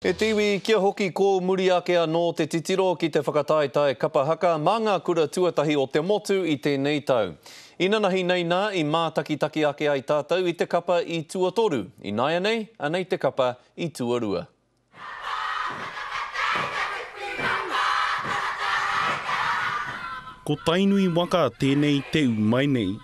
E te iwi, kia hoki kōmuri ake anō te titiro ki te whakataetae kapa haka mā ngā kura tuatahi o te motu i tēnei tau. Inanahi nei nā i mātakitaki ake ai tātou i te kapa i tuatoru. Ināianei, anei te kapa i tuarua. Ko Tainui waka tēnei te ū mai nei.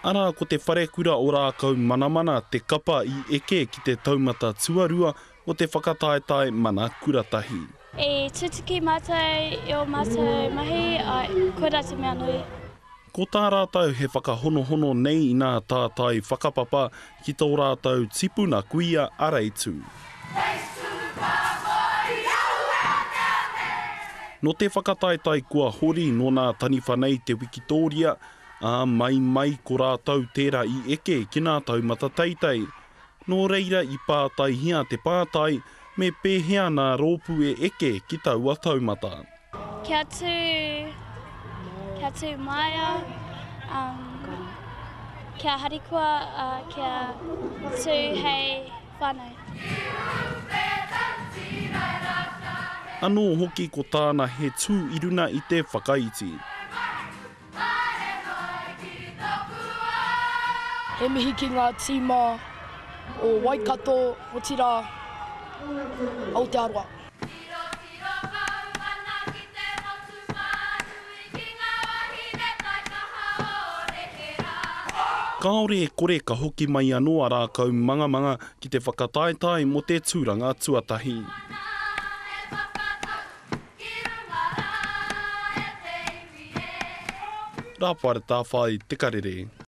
Arā, ko te wharekura o Rākaumanamana te kapa i eke ki te taumata tuarua o te whakataetae mana kuratahi. I tutuki mātou i ō mātou mahi, āe, koirā te mea nui. Ko tā rātou he whakahonohono nei i nā tātai whakapapa ki tō rātou tipuna kuia a Reitū. Nō te whakataetae kua hori nō nā taniwha nei te wikitōria, ā, mai mai ko rātou tērā i eke ki nā taumata teitei. Nō reira i pātaihia te pātai, me pēhea nā rōpū e eke ki taua taumata? Kia tū, kia tū māia, um, kia harikoa, uh, kia tū hei whānau. Anō hoki ko tāna he tū i runa i te whakaiti. He mihi ki ngā tīma o Waikato, otirā, Aotearoa. Kāore e kore ka hoki mai anō a Rākaumangamanga ki te whakataetae mō te tūranga tuatahi. Rāwhara Tāwhai, Te Karere.